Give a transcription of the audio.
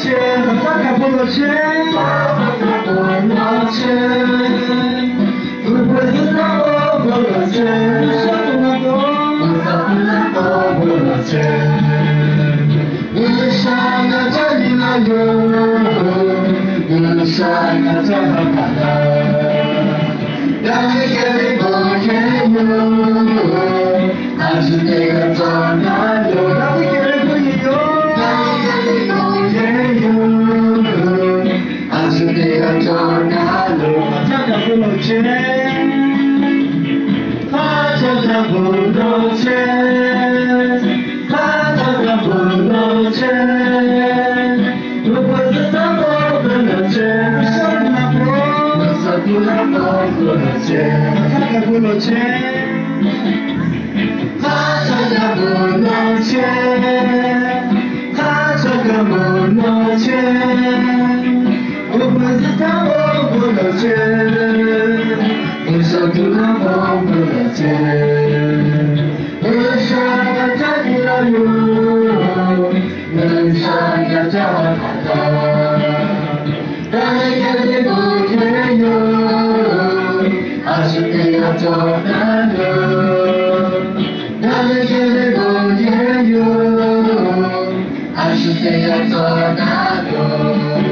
chehˇ, hk'aˬ htaˇ kaꞈ bon lawˬ chehˇ. Hk'aˬ htaˇ kaꞈ bon lawˬ chehˇ. G'uiˬ peuˬ zuhꞈ htaˇ k'o bon lawˬ chehˇ. G'uiˬ sha tuˬ laꞈ k'o, G'uiˬ sha tuˬ laꞈ k'o bon lawˬ chehˇ. G'uiˬ sha ngaˬ caˇ nyi la yoˬ. G'uiˬ sha ngaˬ caˇ ha hkaꞈ htaˇ, daꞈ ve kehˬ ve bon chehˇ yoˬ. A shu teˇ g'aˇ cawˬ naˉ yoˬ. Daꞈ ve kehˬ ve bon yehˬ yoˬ. Daꞈ ve kehˬ ve bon chehˇ yoˬ. A shu teˇ g'aˇ cawˬ naˉ yoˬ. Hk'aˬ htaˇ kaꞈ bon lawˬ chehˇ. Hk'aˬ htaˇ kaꞈ bon lawˬ chehˇ. Hk'aˬ htaˇ kaꞈ bon lawˬ chehˇ. G'uiˬ peuˬ zuhꞈ htaˇ k'o bon lawˬ chehˇ. G'uiˬ sha tuˬ laꞈ k'o, G'uiˬ sha tuˬ laꞈ k'o bon lawˬ chehˇ. Hk'aˬ htaˇ kaꞈ bon lawˬ chehˇ. Hk'aˬ htaˇ kaꞈ bon lawˬ chehˇ. Hk'aˬ htaˇ kaꞈ bon lawˬ chehˇ. G'uiˬ peuˬ zuhꞈ htaˇ k'o bon lawˬ chehˇ. G'uiˬ sha tuˬ laꞈ k'o bon lawˬ chehˇ. G'uiˬ sha ngaˬ caˇ nyi la yoˬ. G'uiˬ sha ngaˬ caˇ ha hkaꞈ htaˇ, daꞈ ve kehˬ ve bon chehˇ yoˬ. A shu teˇ g'aˇ cawˬ naˉ yoˬ. Daꞈ ve kehˬ ve bon chehˇ yoˬ. A shu teˇ g'aˇ cawˬ naˉ yoˬ.